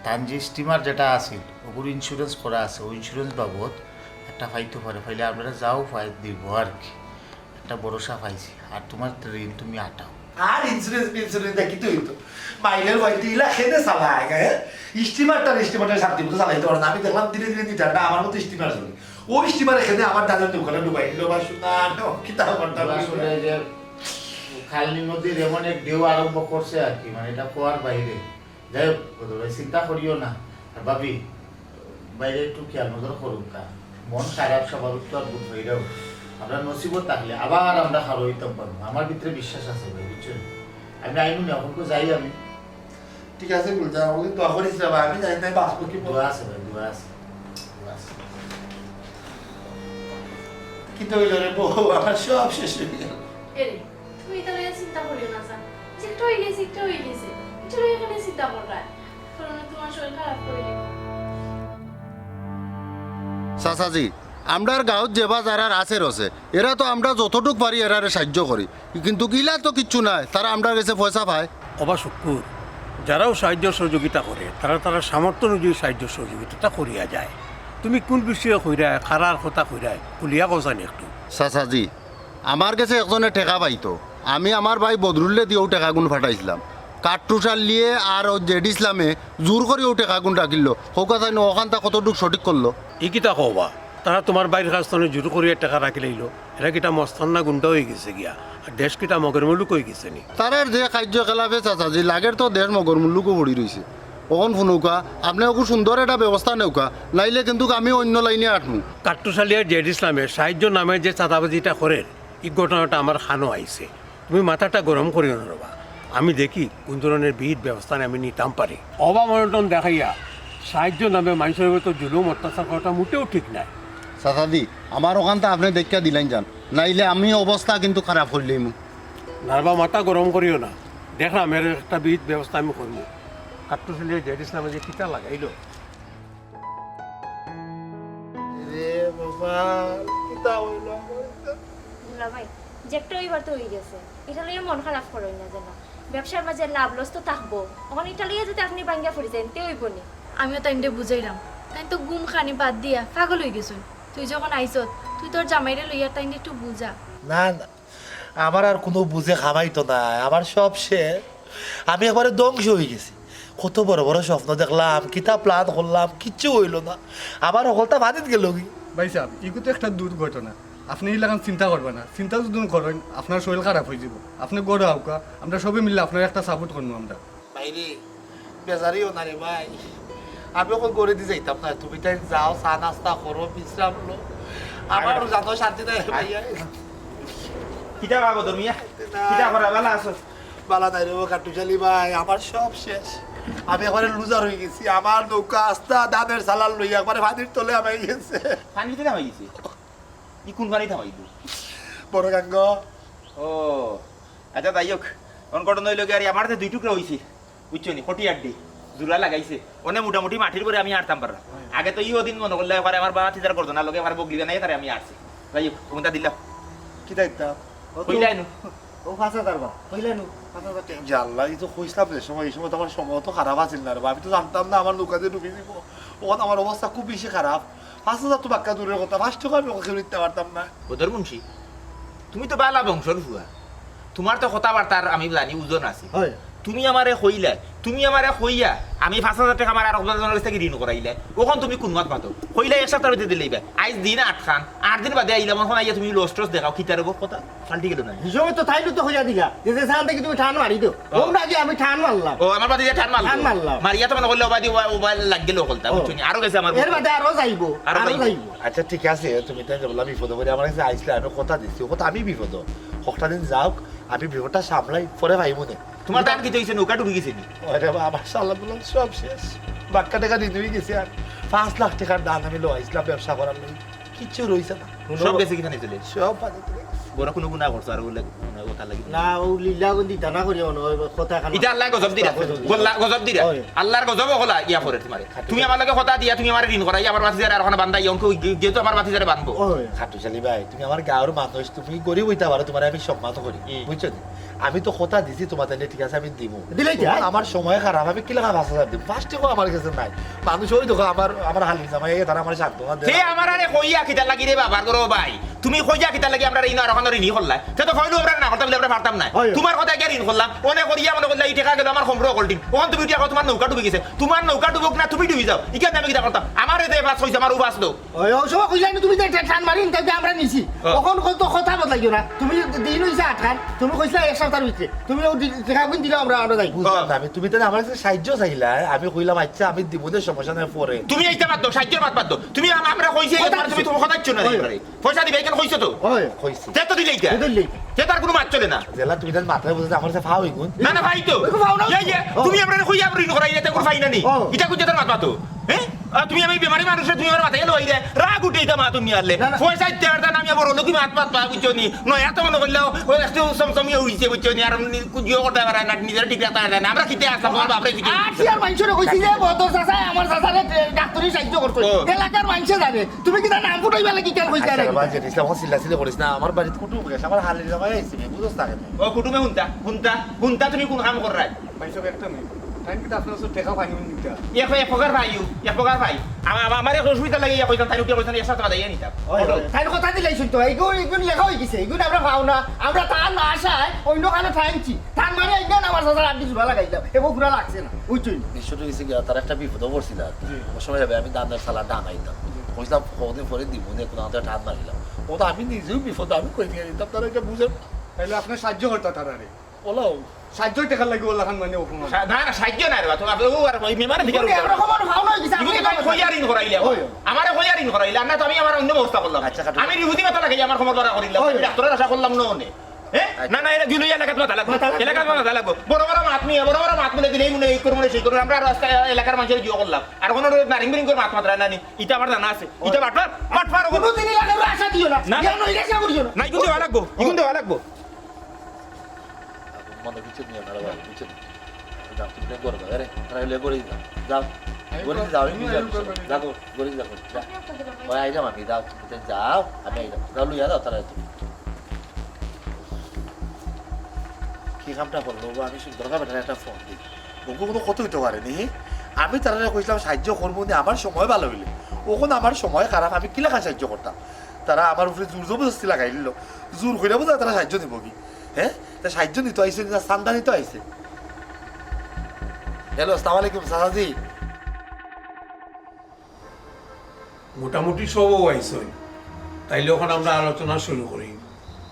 তান যে স্টিমার যেটা আছিল, ওগুলো ইন্স্যুরেন্স করা আছে, ওই ইন্স্যুরেন্স বাবদ একটা পাইতে পারে, পাইলে আমরা যাও পাই দিব আর কি। একটা ভরসা পাইছি, আর তোমার ঋণ তুমি আটাও। আর ইন্স্যুরেন্স ফিন্স্যুরেন্স দেখি তুই তো মাইলের ভাই তুই ইলা খেতে চালা আগে, হ্যাঁ? স্টিমারটা, স্টিমারটা শান্তি মতো চালাইতে পারে না। আমি দেখলাম ধীরে ধীরে দিতে না, আমার মতো স্টিমার চলে। ওই স্টিমারে খেতে আমার দাদা দোকানে ডুবাই দিল বা শুনা, কিতা আমার দাদা আসলে যে খালনির মধ্যে যেমন এক ঢেউ আরম্ভ করছে আর কি, মানে এটা কোয়ার বাইরে। যাই হোক, বদল ভাই, চিন্তা করিও না। আর ভাবি, বাইরে একটু খেয়াল নজর করুক কা। মন খারাপ স্বাভাবিক তো আর বুধ ভাইরাও। আমরা নসিবত থাকলে আবার আমরা খারো হইতাম পারবো। আমার ভিতরে বিশ্বাস আছে ভাই, বুঝছেন? আমি আইমু না, এখন তো যাই আমি। ঠিক আছে, গুলজার, আমাকে দোয়া করিস রে ভাই, আমি জানি না বাঁচবো কি মরবো। দোয়া আছে ভাই, দোয়া আছে, দোয়া আছে। কি তো হইল রে বউ, আমার সব শেষ হয়ে গেল। এরে, তুমি এটা লইয়া চিন্তা করিও না, জান। যেটা হয়ে গেছে, একটা হয়ে গেছে। এটা লইয়া এখানে চিন্তা কররায়। কারণ তোমার শরীর খারাপ করে দিব। চাচাজি, আমরার গাঁওত যে বা যারার আছে রছে, এরা তো আমরা যতটুক পারি এরারে সাহায্য করি, কিন্তু ইলা তো কিচ্ছু নাই, তারা আমরার গেছে পয়সা পায়। ওবা শুক্কুর, যারাও সাহায্য সহযোগিতা করে, তারা তারা সামর্থ্য অনুযায়ী সাহায্য সহযোগিতাটা করিয়া যায়। তুমি কোন বিষয়ে কইরায়, কারার কথা কইরায়, খুলিয়া কওছাইন একটু। চাচাজি, আমার গেছে একজনে টেকা পাইতো, আমি আমার ভাই বদরুল্লে দিয়াও টেকাগুন ফাটাইছিলাম। কাট্টুশাল্লিয়ে আর ও জেড ইসলামে জোর করিয়াও টেকাগুন রাখিল। কউক্কা চাইন অখানতা কতটুক সঠিক করলো? ই কিতা কও বা? তারা তোমার ভাইর কাছ থনে জোর করিয়া টেকা রাখিলাইলো। এরা কিতা মস্তান না গুন্ডা হয়ে গেছে গিয়া? আর দেশ কিতা মগের মুলুক হয়ে গেছে নি? তারার যে কার্যকলাপে চাচাজি লাগের তো দেশ মগের মুলুকও পড়ি রইছে। অখন হুনউক্কা, আপনে অগু সুন্দর একটা ব্যবস্থা নেউক্কা, নাইলে কিন্তুক আমি অইন্য লাইনে আটমু। কাট্টুশাল্লিয়ে আর জেড ইসলামে সাহায্যর নামে যে চাঁদাবাজিটা করের, ই ঘটনাটা আমার কানো আইছে। তুমি মাথাটা গরম করিও না রে বা। আমি দেখি কোন ধরনের বিহিত ব্যবস্থা আমি নিতাম পারি। অভাব অনটন দেখাইয়া সাহায্যর নামে মানষর উপরে তো জুলুম অত্যাচার করাটা মোটেও ঠিক নায়। চাচাজি, আমার অখানতা আপনে দেখিয়া দিলাইন যান, নাইলে আমি অবস্থা কিন্তু খারাপ করিলাইমু। না রে বা, মাথা গরম করিও না, দেখরাম এর একটা বিহিত ব্যবস্থা আমি করমু। কাট্টুস আলী ডেড ইসলামে যে কিতা লাগাইলো। রে বাবা, কিতা অইলো আমার ইটা? দুলাভাই, যেটা অইবার তো অই গেছে, ইটা লইয়া মন খারাপ করইন না যেন। ব্যবসার মাঝে লাভ লস তো থাকবো, অখন ইটা লইয়া যদি আপনি ভাঙ্গিয়া পড়ি যাইন, তে অইবো নি? আমিও তাইনরে বুঝাইলাম, তাইন তো ঘুম খানি বাদ দিয়া পাগল অই গেছইন। তুই যখন আইছত, তুই তোর জামাইরে লইয়া তাইনরে একটু বুঝা। না, না, আমার আর কুনু বুঝে খামাইতো না, আমার সব শেষ। আমি একবারে ধ্বংস অই গেছি। কত বড় বড় স্বপ্ন দেখলাম, কিতা plan করলাম, কিচ্ছু অইলো না। আমার হকলতা পানিত গেলোগি। ভাইসাব, ইগু তো একটা দুর্ঘটনা। আপনে ইলাখান চিন্তা করবা না। চিন্তা যদি করইন, আপনার শরীর খারাপ অই যাইবো। আপনে ঘরো আউক্কা, আমরা সবে মিললে আপনারে একটা support করমু আমরা। ভাইরে, বেজার অইও না রে ভাই। আমি অখন ঘরেদি যাইতাম না, তুমি তাইন যাও, চা নাস্তা করো, বিশ্রাম লও। আমার জানো শান্তি নাই রে ভাই। কিতা বাবা ধর্মিয়া? না। কিতা করা, ভালা আছো? ভালা নাই রে ও কাট্টুস আলী ভাই, আমার সব শেষ। আমি একবারে loser অই গেছি। আমার নৌকা আস্তা ধানের চালান লইয়া একবারে পানির তলে হামাই গেছে। পানির তলে হামাই গেছে? ই কুন পানিত হামাইলো? বড় গাঙ্গ। ও, আচ্ছা, যাই হোক, অন ঘটনা অইলো গিয়া, আরে আমার যে দুই টুকরা অইছে, বুঝছো নি, খটি আড্ডি, জোড়া লাগাইছে, অনে মোটামুটি মাটির উপরে আমি আটতাম পাররাম। আগে তো ইও দিন মনো করলে একবারে আমার বাতিজার গর্দনার লগে একবারে বগলি বানাইয়া তারে আমি আটছি। যাই হোক, কুনটা দিলাম? কিতা দিতাম? ও তো কইলাই নু। ও পাঁচ হাজার বা, কইলাই নু, পাঁচ হাজার টেকা। ইয়া আল্লাহ, ই তো কইছলাম যে সময়, ই সময় তো আমার সময় তো খারাপ আছিল না রে বা, আমি তো জানতাম না আমার নৌকা যে ডুবি যাইবো। অখন আমার অবস্থা খুব বেশি খারাপ। পাঁচ হাজার তো বাক্কা দূরের কথা, পাঁচ টেকা আমি ওকে দিতে পারতাম না। বদর মুন্সি, তুমি তো ভালা বংশর ফুয়া, তুমার তো কথাবার্তার আমি জানি ওজন আছে। হয়। তুমি আমারে কইলায়, তুমি আমারে কইয়া, আমি পাঁচ হাজার টেকা আমার আরক জনর গেছ থাকি ঋণ করাইলায়। অখন তুমি কুন মাত মাতো? কইলায় এক সপ্তাহর ভিতরে দিলাইবায়। আইজ দিন আটখান, আট দিন বাদে আইলাম, অখন আইয়া তুমি লস টস দেখাও, কিতার অইবো কথা? পাল্টি গেল না। হিসাবে তো তাইন তো কইয়া দিলা, যে, যে সাল থাকি তুমি টান মারি দেও। ও। ও না কি আমি টান মারলাম। ও, আমার বাদে যে টান মারলো। টান মারলাম। মারিয়া তো মনো করলে ওবাদি, ওবা, ওবা লাগ গেল হকলতা, ও। বুঝছো নি? আরো গেছে আমার এর বাদে আরো যাইবো, আরো আরো যাইবো। যাইবো। আচ্ছা, ঠিক আছে, তুমি তাইন যে বললা বিপদে পড়ি আমার গেছে আইছলায়, আমি কথা দিছি, ও কথা আমি বিপদ। হকটা দিন যাউক, আমি বিপদটা সামলাই, পরে পাইমু নে। তুমার ধান কিতা অইছে? নৌকা ডুবি গেছে নি? আরে বাবা, আমার শালা বললাম সব শেষ। বাক্কা টেকা ঋণ অই গেছে আর পাঁচ লাখ টেকার ধান আমি লইছিলাম ব্যবসা করার লাগি। কিচ্ছু রইছে না। সব গেছে কিতা নি চলে? সব বাজে চলে গেছে। বড় কুনু গুনা করছো আর বলে গুনা কথা লাগি? না, ও লীলা গো দিতা না করি, অন, ওই কথা খান। ইটা আল্লায় গজব দিরা। গজব দিরা। গল্লা-, গজব দিরা। ওই। আল্লার গজব অকল ইয়া পড়ে তুমারে। তুমি আমার লগে কথা দিয়া, তুমি আমারে ঋণ করাই, আমার বাতিজারে আর অখানো বান্ধাই, অখন গি-, গিয়ে তো আমার বাতিজারে বানবো। ওই। কাট্টুস আলী ভাই, তুমি আমার গাঁওর মানুষ, তুমি গরিব অইতা পারো, তুমারে আমি সম্মান করি, হুম। বুঝছো নি? আমি তো কথা দিছি তুমার তাইলে, ঠিক আছে, আমি দিমু। দিলাই যা। অখন আমার সময় খারাপ, আমি কিলা পাঁচ হাজার দিমু? পাঁচ টেকাও আমার গেছে নাই। মানুষ ওই দেখো, আমার, আমার হালির জামাই, তারা আমার সান্ত্বনা দেয়। হে আমার আরে কইয়া কিতা লাগি রে বাবা, করো ভাই। তুমি কইয়া কিতা লাগি আমরারে ইনো আর অখানো ঋণী করলায়? তে তো কইলো আমরারে না করতাম, বুলে আমরা পারতাম না। হয়। তুমার কথা গিয়া ঋণ করলাম, অনে করিয়া মনো করলায় ই টেকা গেল আমার কমরো অকলটিন। অখন তুমি টেকা তুমার নৌকা ডুবি গেছে, তুমার নৌকা ডুবুক না তুমি ডুবি যাও, ইখান আমি কিতা করতাম? আমারে দে পাঁচ পয়সা, আমার উবাস দো। ওই, ওই সময় কইলায় না তুমি যে টান মারি, তাই যে আমরা নিছি। হ্যাঁ। অখন কত কথা বদলাই না। তুমি দিন অইছে আটখান, তুমি কইছিলায় এক সপ্তাহর ভিতরে। তুমি ও দি-, টেকা কোন দিলাও আমরা, আমরা যাই। বুঝলাম না আমি, তুমি তাইলে আমার কাছে সাহায্য চাইলায়, আমি কইলাম, "আচ্ছা, আমি দিমু নে, সমস্যা নাই, পরে।" তুমি এইটা বাদ দাও, সাহায্যর মাত বাদ দাও। তুমি আম-, আমরা কইছি, কথা তুমি, তুমি কথা দিচ্ছ না, ওই। পয়সা দিবে, ইখান কইছো তো? ওই। কইছি। তে তো দিলে ইটা। তে দিলে ইটা। তে তার কুনু মাত চলে না। যেলা তুমি তার মাথায় বুঝে আমার কাছে ফাও ইগুন। না, না, ভাই তো। দেখো, ফাও না। ইয়ে, ইয়ে, ও। তুমি আমরারে কইয়া আমরা ঋণ করাই, ইটা কুনু ফাইনা নি। ও। ইটা কুন জাতর মাত মাতো? হ্যাঁ? আর তুমি আমি বেমারি মানুষরে তুমি আমার মাথায় লই রে। রাগ উঠে ইটা মাত তুমি আনলে। না, না। পয়সা দিতে পারতা না, আমি বড় লোকি মাত মাত পা বুঝছো নি। নয়া তো মনো করলে ও একটু সমসমই অইছে বুঝছো নি। আর উনি কুজিও করতে পারে না, নিজের ঠিক রাখতে পারে না। আমরা কিতা আছলাম, আমার বাপরে জিজ্ঞেস আর কি আর মানষরে কইছি যে বদর চাচায় আমার চাচারে ডাক্তারি সাহায্য করছে। ও। এলাকার মানষে জানে। তুমি কিতা নাম ফুটাইবার লাগি কেন কইছো আচ্ছা, আরে? বাবা, যে ইসলাম, চিল্লাচিল্লি করিস না। আমার বাড়িত কুটুম গেছে, আমার হালির জামাই আইছে, বুঝছ না কেন? ও কুটুমে হুনতা, হুনতা, হুনতা তুমি কুন কাম কররায়? ভাই সাব, একটা মিনিট। তাইন কিতা আপনার কাছে টেকা পাইন নিতা? এক, এক প্রকার পাইও, এক প্রকার পাই। আমা-, আমা-, আমার এক অসুবিধা লাগে, ইয়া কইতাম, তাইন উঠিয়া কইতাম, এক সপ্তাহ বাদে আইয়া নিতাম। ওই, ওই, তাইন কথা দিলাই শুনতো, এইগুন, এইগুন লেখা অই গেছে, এইগুন আমরা পাও না, আমরা তার না আশায় অন্য কানো টানছি। তার মানে এইখান আমার চাচার আড্ডি জোড়া লাগাইলাম, এগো ঘুরা লাগছে না, বুঝছইন? নিশ্চয় হইছে গিয়া, তার একটা বিপদও পড়ছিল আর কি। জি। ওই সময় যাবে আমি ধানের চালানটা আনাইতাম। জি। কইছিলাম, কদিন পরে দিব, নে কোনো আমাদের টান মারিলাম। ও তো আমি নিজেও বিপদ, আমি কই নিয়ে নিতাম, তারা এটা বুঝেন। তাইলে আপনি সাহায্য করতা তারারে? ওলাও। সাহায্য টেকার লাগি ওলাখান মানে অপমান। সা-, না, না, সাহায্য না রে বা, তোমার ও আর ওই মেমানে দিকে ওই রোজা। একরকম আর ভাও না হইছে, ইগুলি আপনি তো আমি কইয়া ঋণ করাইলে। ওই। আমারে কইয়া ঋণ করাইলে, আর না তো আমি আমার অন্য ব্যবস্থা করলাম। আচ্ছা, কাটুন। আমি রিহুদি মাথা লাগাই আমার খবর ধরা করিলাম। ওই। আমি ডাক্তারের আশা করলাম না অনে। হ্যাঁ? ওই। না, না, এরা দিল এলাকাত মাথা লাগবো। মাথা লাগবো। এলাকাত মাথা লাগবো। বড় বড় মাত নিয়ে, বড় বড় মাত বলে দিলে এই মনে এই করবো, সেই করবো। আমরা রাস্তায় এলাকার মানুষের জিও করলাম। আর কোনো নারিং বিরিং করে মাত মাত্রা না নি। ইটা আমার জানা আছে। ইটা বাটপার, বাটপার ওগুলো। কোনোদিন এলাকার আশা দিও না। না, না। ইয়া নইলে আশা করিও না। না, ইগুন দেওয়া লাগবো। ইগুন দেওয়া লাগবো। মনে কিছু নিয়ে না রে ভাই, বুঝছেন? যাও, তুমি তো ঘরে যাও, আরে, তারা হইলে ঘরে যাও, যাও, ঘরে যাও, আমি বুঝাই দিচ্ছি। যাও, ঘরে যাও, ঘরে যাও। ওই আইলাম আমি, যাও, তুমি তো যাও, আমি আইলাম, যাও, লইয়া যাও, তারা তুমি। কি কামটা করলো ও? আমি সুন্দর করে বেটারে একটা ফোন দিই। ওকে কোনো ক্ষতি হইতে পারেনি। আমি তারা কইছিলাম সাহায্য করবো নি, আমার সময় ভালো হইলে। ওখানে আমার সময় খারাপ, আমি কিলাখান সাহায্য করতাম? তারা আমার উপরে জোর জবরদস্তি লাগাই দিল। জোর করে বোধহয় তারা সাহায্য নিব কি? হ্যাঁ, তা সাহায্য নিতে আইছে না, চান্দা নিতে আইছে? হ্যালো, আসসালামু আলাইকুম চাচাজি। মোটামুটি সবও আইছইন, তাইলে এখন আমরা আলোচনা শুরু করি।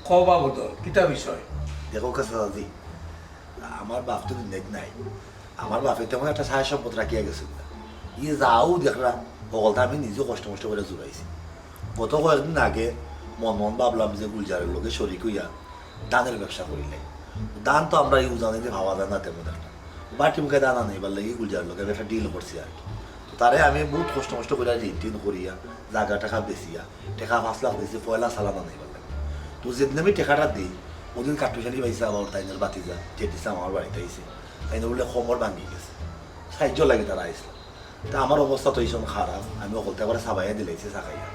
ক বাবদর কিতা বিষয়? দেখো কা চাচাজি, আমার বাপ তো দুনিয়াত নাই। আমার বাপে তেমন একটা সারা সম্পদ রাখিয়া গেছে না। ই যাও দেখরা, হকলতা আমি নিজে কষ্ট মষ্ট করে জুড়াইছি। গত কয়েকদিন আগে মন মন ভাবলাম যে গুলজারের লগে শরিক হইয়া ধানের ব্যবসা করিলে। ধান তো আমরা এই উজানে যে পাওয়া যায় না তেমন একটা। বাটি মুখে ধান আনাইবার লাগি গুলজারের লগে আমি একটা ডিল করছি আর কি। তো তারে আমি বহুত কষ্ট মষ্ট করে ঋণ টিন করিয়া, জাগা টাকা বেচিয়া, টাকা পাঁচ লাখ দিছি পয়লা চালান আনাইবার লাগি। তো যেদিন আমি টাকাটা দিই, ওদিন কাট্টুশালী পাইছে আবার তাইনের বাতিজা, যে দিছে আমার বাড়িতে আইছে। তাইন বলে কোমর ভাঙি গেছে, সাহায্য লাগি তারা আইসলাম। তা আমার অবস্থা তো এইসব খারাপ, আমি হকলতা করে সাবাইয়া দিলাইছি সাকাইয়া।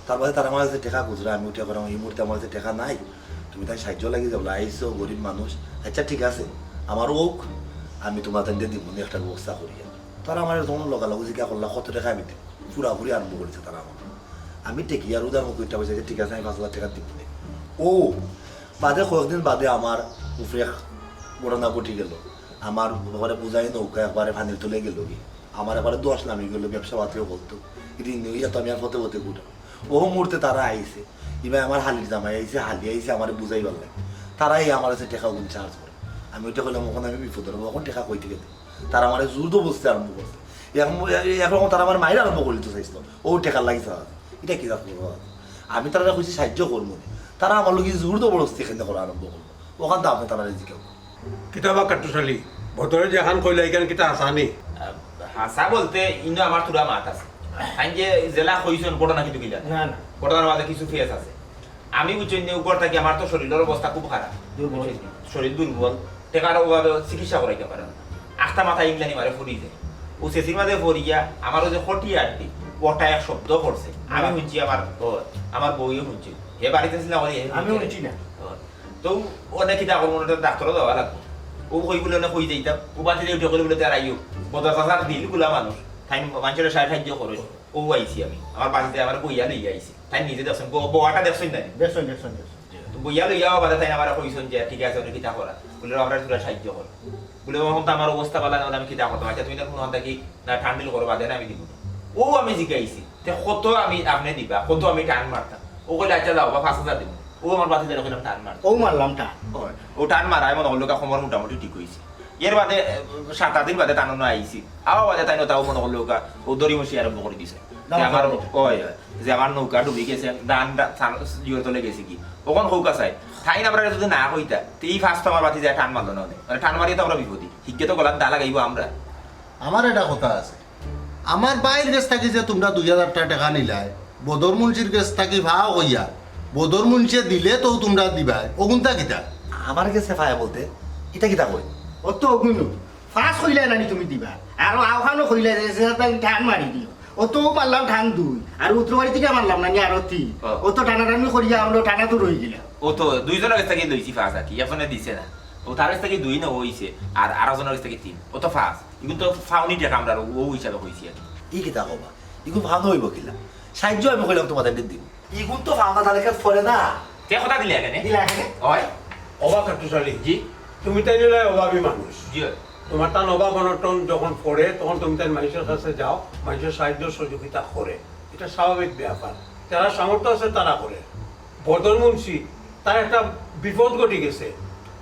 তারপরে তারা আমার কাছে টাকা খুচরা, আমি উঠে করাম, এই মুহূর্তে আমার কাছে টাকা নাই, তুমি তাই সাহায্য লাগি যাবো, আইসো গরিব মানুষ। আচ্ছা ঠিক আছে, আমার হোক, আমি তোমার তাইন দিব, একটা ব্যবস্থা করিয়া। তারা আমার তখন লগালগি জিজ্ঞা করলা কত টাকা আমি দিব, পুরাপুরি আরম্ভ করেছে তারা আমার। আমি টেকিয়ার উদার মুখ একটা পয়সা, ঠিক আছে আমি পাঁচ হাজার টাকা দিব নে। ও বাদে কয়েকদিন বাদে আমার উপরে এক ঘটনা ঘটি গেল। আমার ঘরে বুঝাই নৌকা একবারে পানির তলে গেল কি, আমার একবারে দোষ নামি গেল, ব্যবসা পাতিও করতো, ঋণ নিয়ে তো আমি আর ফতে ফতে ঘুরতাম। ও মুহূর্তে তারা আইছে, এবার আমার হালির জামাই আইছে, হালি আইছে আমার বুঝাইবার লাগে। তারাই আমার কাছে টাকা ওগুন চার্জ করে। আমি ওইটা কইলাম, ওখানে আমি বিপদ হবো, ওখানে টাকা কই থেকে দেবো? তারা আমার জোর তো বসতে আরম্ভ করছে। এখন একরকম তারা আমার মায়ের আরম্ভ করে দিতে চাইছিল, ও টাকার লাগি চার্জ। এটা কি জাত কথা? আমি তারা কইছি সাহায্য করবো না, তারা আমার লোকে জোর জবরদস্তি এখানে করা আরম্ভ করলো। ওখান তো আপনি তারা জিজ্ঞাসা। কিতাবা কাট্টুশালী, ভদরে যেখান কইলা, ইখান কিতা হাসানি? আহ, হাসা বলতে ইনো আমার থুড়া মাত আছে। আমি যে জেলা কইছন ঘটনা কিন্তু কিলা? না, না। ঘটনার মাঝে কিছু ফেস আছে। আমি বুঝছি যে উপর থাকি আমার তো শরীরের অবস্থা খুব খারাপ। দুর্বল। শরীর দুর্বল। টেকার অভাবে চিকিৎসা করাইতে পারে না। আস্তা মাথা ইংলানি মারে ফুরি যায়। ও সেসির মাঝে ফরিয়া আমার ওই যে খটি আর কি, ওটা এক শব্দ করছে। আমি না। শুনছি আমার, ও, আমার বউয়ে শুনছি। হে বাড়িতে ছিল না, ওই হে আমি শুনছি শুনছি না। না। ও, তো অনেক কিতা করবো, ওটা ডাক্তারও দেওয়া লাগবো। ও কই বলে অনেক কই যাইতাম, ও বাতিলে উঠে কই বলে তার আইও। বদর চাচার দিল গুলা মানুষ, তাই মানুষের সাহায্য সাহায্য করে। ও আইছি আমি, আমার বাড়িতে আমার বইয়া লইয়া আইছি। তাই নিজে দেখছেন, ব-, বউটা দেখছেন না? দেখছেন, দেখছেন, দেখছেন। তো বইয়া লইয়া বাদে তাই আমার কইছেন যে, "ঠিক আছে, ওরে কিতা করা?" বলে, "আমরা তোরা সাহায্য কর।" বলে, "এখন তো আমার অবস্থা ভালো না, আমি কিতা করতাম? আচ্ছা, তুমি তো কোনো হন্তা কি না টান দিল করো, বাদে না আমি দিব।" ও আমি জিজ্ঞাইছি, "তে কত আমি আপনি দিবা, কত আমি টান মারতাম?" ও কইলে, "আচ্ছা, যাও বা, পাঁচ হাজার দিব।" ও আমার বাতি ধরে কইলাম, "টান মার।" ও মারলাম টান। ওই, ও টান মারা, এমন হলো, কোমর মোটামুটি ঠিক হইছে। এর বাদে, এ, সাত আট দিন বাদে টানো না আইছি। আবার বাদে তাই না, তাও মনে করলো ওকা, ও দড়ি মশি আরম্ভ করে দিছে। না, যে আমার, না। ওই, ওই, যে আমার নৌকা ডুবি গেছে, ধান, ধান, ছান, ইয়ে তলে গেছে কি? ওখান হৌকা চাই। তাই না, আমরা যদি না কইতা, তো এই ফার্স্ট আমার বাতি যায় টান মারলো না অনে। মানে টান মারিয়ে তো আমরা বিপদই। হিগে তো গলার দা লাগাইবো আমরা। আমার এটা কথা আছে। আমার ভাইর গেছ থাকি যে তোমরা দুই হাজার টা টাকা নিলায়, বদর মুন্সির গেছ থাকি ভাও কইয়া, বদর মুন্সিয়ে দিলে তো তোমরা দিবায়, অগুনতা কিতা? আমার গেছে পায় বলতে, এটা কিতা কই? ও তো অগুনু, ফাঁস কইলায় নানি তুমি দিবা, আর আওখানো কইলায় যে, যে তাই টান মারি দিও। ও তো মারলাম টান দুই, আর উত্তর বাড়ি থেকে মারলাম নানি আরো তিন। ও। ও তো টানাটানি করিয়া আমরা টানা তো রই গেলাম। ও তো দুইজনের গেছ থাকি লইছি ফাঁস আর কি, একজনে দিছে না। ও তার গেছ থাকি দুই না হইছে, আর আরোজনের গেছ থাকি তিন। ও তো ফাঁস। ইগুন তো ফাউনি টাকা আমরা ও হিসাবে কইছি আর কি। ই কিতা কবা? ইগুন ফাউনি হইব কিলা? সাহায্য আমি কইলাম তোমাদের দিন দিব। ইগুন তো ফাউনা তালিকাত পড়ে না। তে কথা দিলে কেনে? দিলে কেনে? ওই। অভাব কাট্টুশালী। জি। তুমি তাই নিলে অভাবী মানুষ। জি। তোমার তান অভাব অনটন যখন পড়ে, তখন তুমি তাই মানুষের কাছে যাও, মানুষের সাহায্য সহযোগিতা করে। এটা স্বাভাবিক ব্যাপার। যারা সামর্থ্য আছে, তারা করে। বদর মুন্সি, তার একটা বিপদ ঘটি গেছে,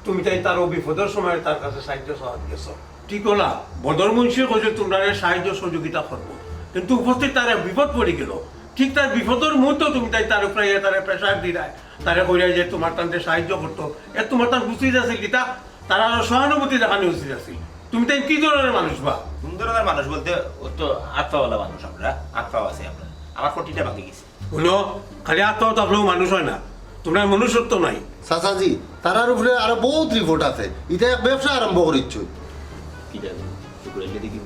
তুমি তাই তার ও বিপদের সময় তার কাছে সাহায্য চাওয়াত গেছো। ঠিক না? বদর মুন্সির কাছে তোমরা সাহায্য সহযোগিতা করবো, কিন্তু উপস্থিত তার এক বিপদ পড়ি গেল। ঠিক তার বিপদের মুহূর্তে তুমি তাই তার উপরে ইয়ে তারে প্রেশার দিলায়, তারে কইলায় যে তোমার তানতে সাহায্য করতো। এ তোমার তান উচিত আছে কিতা? তার আরো সহানুভূতি দেখানো উচিত আছে। তুমি তাই কি ধরনের মানুষ বা? কোন ধরনের মানুষ বলতে, ও তো আত্মাওয়ালা মানুষ আমরা, আত্মাও আছে আমরা। আমার কোটিটা বাকি গেছে। হুনো, খালি আত্মাও তো আপনার মানুষ হয় না, তোমরা মনুষ্যত্ব নাই। চাচাজি, তারার উপরে আরো বহুত রিপোর্ট আছে। ইটা এক ব্যবসা আরম্ভ করিচ্ছ। কিতা, টুকুরাইলে দেখি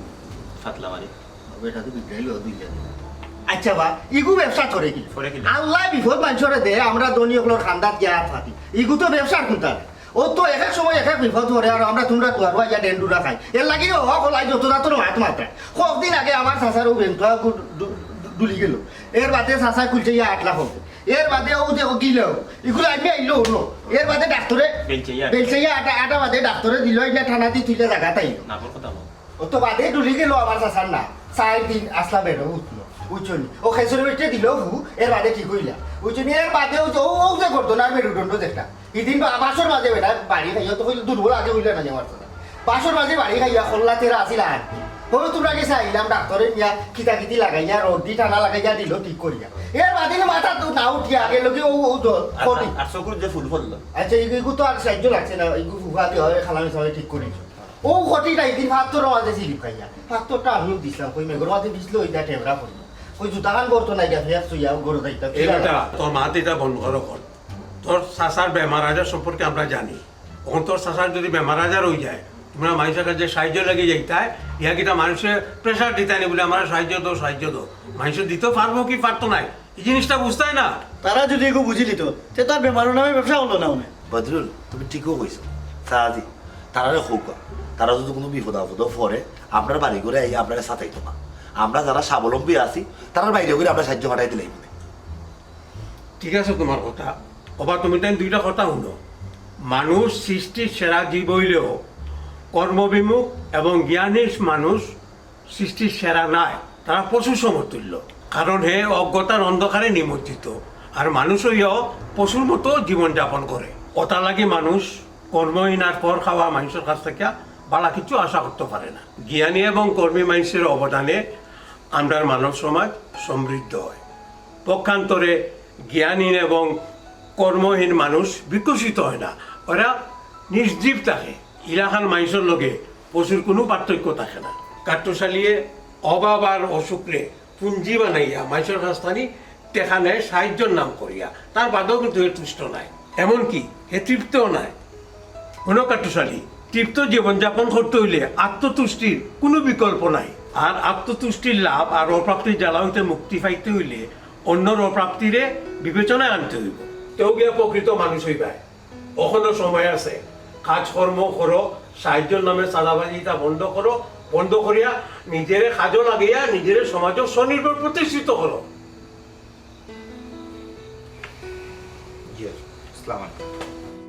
ফাতলা মারি। বেটা তো বিগড়াইল দুই জানি। আচ্ছা বা, ইগু ব্যবসা করে কি? করে কি? আল্লাহ বিপদ মানুষরে দে, আমরা ধনী অকলর খান্দাত গিয়া হাত পাতি। ইগু তো ব্যবসার কুন্তা। ও তো এক এক সময় এক এক বিপদ করে, আর আমরা তোমরা দুয়ারো আইয়া ডেন্ডুরা খাই। এর লাগি ও হলাই যত জাতর মাত মাত্রা। কতদিন আগে আমার চাচার ও বেন্তুয়া গু-, ডু-, ডু-, ডুলি গেল। এর বাদে চাচা খুলছে ইয়া আট লাখ হবে। এর বাদে ও যে ও গিল, ইগুলো আমি আইলো হলো। এর বাদে ডাক্তরে বেলচাইয়া। বেলচাইয়া আটা, আটা বাদে ডাক্তরে দিল, ইয়া থানা দি তুইলে জাগা তাইলো। নামর কথা বল। ও তো বাদে ডুলি গেল আমার চাচার না। চার দিন আসলা বেরো উঠলো। বুঝছো নি? ও খেসুরি বেটে দিল হু, এর বাদে ঠিক হইলা। বুঝছো নি? এর বাদে ও যে, ও, ও যে করতো না, মেরুদণ্ড যেটা। ইদিন বা-, বাসর মাঝে বেটা বাড়ি খাইয়া তো কইল দুর্বল আগে হইলে না যে আমার চাচা। বাসর মাঝে বাড়ি খাইয়া খোল্লা তেরা আসিল আর। হলো তোমরা গেছে আইলাম ডাক্তরে নিয়া কিতা কিতি লাগাইয়া, রড দি টানা লাগাইয়া দিল ঠিক করিয়া। এর বাদে নি মাথা তো না উঠিয়া আগে লোকে ও, ও দল, আর, খটি। আর চকুর যে ফুল ফললো। আচ্ছা, এই, এইগু তো আর সাহায্য লাগছে না, এইগু ফুফা দিয়ে হয়, খালামে সবাই ঠিক করি। ও খটিটা এই দিন ভাত তো রওয়া দিয়েছি লিপ খাইয়া। ভাত তো একটা আমিও দিছিলাম, কই মেঘর মাঝে বিছলো ওইটা টেমরা করি। ওই জুতা খান বর্ত নাই গেছে, আর শুইয়া গরু যাইতাম। এই বেটা, তোর মাত এটা বন্ধ করো কর। তোর চাচার বেমার আজার সম্পর্কে আমরা জানি। এখন তোর চাচার যদি বেমার আজার হয়ে যায়, তোমরা মানুষের কাছে সাহায্য লেগে যাইতায়, ইয়া কিতা মানুষে প্রেশার দিতায় নি বলে আমরা সাহায্য দাও, সাহায্য দাও। মানুষে দিতে পারবো কি পারতো নাই, এই জিনিসটা বুঝতায় না। তারা যদি এগু বুঝি নিত, তে তার বেমারর নামে ব্যবসা হলো না অনে। বদরুল, তুমি ঠিকও কইছো। সাজি, তারারে কউক্কা, তারা যদি কোনো বিপদ আপদো পড়ে, আমরার বাড়ি ঘরে আইয়া আমরারে সাতাইতো না। আমরা যারা স্বাবলম্বী আছি, তারার বাইরে ঘরে আমরা সাহায্য পাঠাই দিলাই মনে। ঠিক আছে তোমার কথা। ওবা তুমি তাই দুইটা কথা শুনো। মানুষ সৃষ্টির সেরা জীব হইলেও কর্মবিমুখ এবং জ্ঞানী মানুষ সৃষ্টির সেরা নায়, তারা পশু সমতুল্য। কারণ হে অজ্ঞতার অন্ধকারে নিমজ্জিত, আর মানুষ হইয়াও পশুর মতো জীবনযাপন করে। ওটা লাগে মানুষ কর্মহীন আর পর খাওয়া মানুষের কাছ থেকে বালা কিছু আশা করতে পারে না। জ্ঞানী এবং কর্মী মানুষের অবদানে আমরার মানব সমাজ সমৃদ্ধ হয়। পক্ষান্তরে জ্ঞানহীন এবং কর্মহীন মানুষ বিকশিত হয় না, ওরা নির্জীব থাকে। ইলাখান মানুষের লগে পশুর কোনো পার্থক্য থাকে না। কাট্টুশালিয়ে অভাব আর অসুখরে পুঞ্জি বানাইয়া মানুষের কাছ থানি টেকা নেয় সাহায্যর নাম করিয়া, তার বাদেও কিন্তু হে তুষ্ট নাই, এমনকি হে তৃপ্তও নাই। হুনো কাট্টুশালী, তৃপ্ত জীবনযাপন করতে হইলে আত্মতুষ্টির কোনো বিকল্প নাই। আর আত্মতুষ্টির লাভ আর অপ্রাপ্তির জ্বালা হইতে মুক্তি পাইতে হইলে অন্যর অপ্রাপ্তিরে বিবেচনায় আনতে হইব। তেও গিয়া প্রকৃত মানুষ হইবায়। অখনো সময় আছে, কাজকর্ম করো, সাহায্যর নামে চাঁদাবাজিটা বন্ধ করো, বন্ধ করিয়া নিজেরে কাজো লাগাইয়া নিজেরে সমাজও স্বনির্ভর প্রতিষ্ঠিত করো। জি, আসসালামু আলাইকুম।